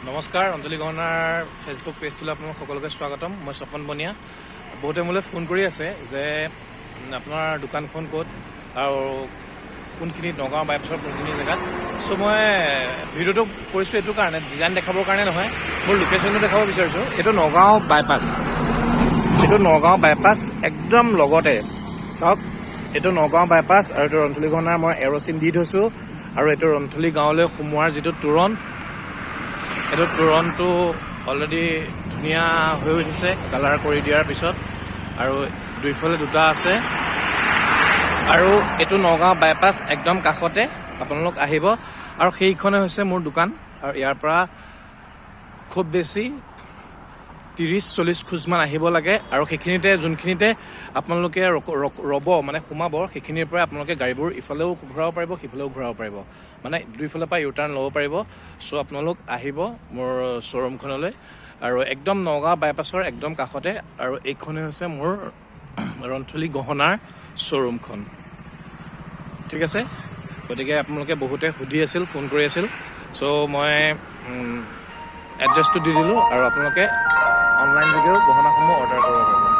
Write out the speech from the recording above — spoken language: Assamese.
নমস্কাৰ, অঞ্জলি গহনাৰ ফেচবুক পেজটোলৈ আপোনালোক সকলোকে স্বাগতম। মই স্বপন বনিয়া। বহুতে মোলৈ ফোন কৰি আছে যে আপোনাৰ দোকানখন ক'ত আৰু কোনখিনিত, নগাঁও বাইপাছৰ কোনখিনি জেগাত। চ' মই ভিডিঅ'টো কৰিছোঁ এইটো কাৰণে, ডিজাইন দেখাবৰ কাৰণে নহয়, মোৰ লোকেশ্যনটো দেখাব বিচাৰিছোঁ। এইটো নগাঁও বাইপাছ, এইটো নগাঁও বাইপাছ একদম লগতে। চাওক, এইটো নগাঁও বাইপাছ আৰু এইটো ৰন্থলী গহনাৰ মই এৰ'চিন দি থৈছোঁ। আৰু এইটো ৰন্থলী গাঁৱলৈ সোমোৱাৰ যিটো তোৰণ, এইটো তোৰণটো অলৰেডি ধুনীয়া হৈ উঠিছে কালাৰ কৰি দিয়াৰ পিছত। আৰু দুইফালে দুটা আছে। আৰু এইটো নগাঁও বাইপাছ একদম কাষতে, আপোনালোক আহিব। আৰু সেইখনে হৈছে মোৰ দোকান। আৰু ইয়াৰ পৰা খুব বেছি 30-40 খোজমান আহিব লাগে। আৰু সেইখিনিতে, যোনখিনিতে আপোনালোকে ৰ'ব, মানে সোমাব, সেইখিনিৰ পৰা আপোনালোকে গাড়ীবোৰ ইফালেও ঘূৰাব পাৰিব, সিফালেও ঘূৰাব পাৰিব, মানে দুইফালৰ পৰা ইউ টাৰ্ণ ল'ব পাৰিব। চ' আপোনালোক আহিব মোৰ শ্ব'ৰুমখনলৈ। আৰু একদম নগাঁও বাইপাছৰ একদম কাষতে। আৰু এইখনেই হৈছে মোৰ ৰন্থলী গহনাৰ শ্ব'ৰুমখন। ঠিক আছে, গতিকে আপোনালোকে বহুতে সুধি আছিল, ফোন কৰি আছিল। চ' মই এড্ৰেছটো দি দিলোঁ আৰু আপোনালোকে অনলাইন যোগেও গহনাসমূহ অৰ্ডাৰ কৰিব পাৰিব।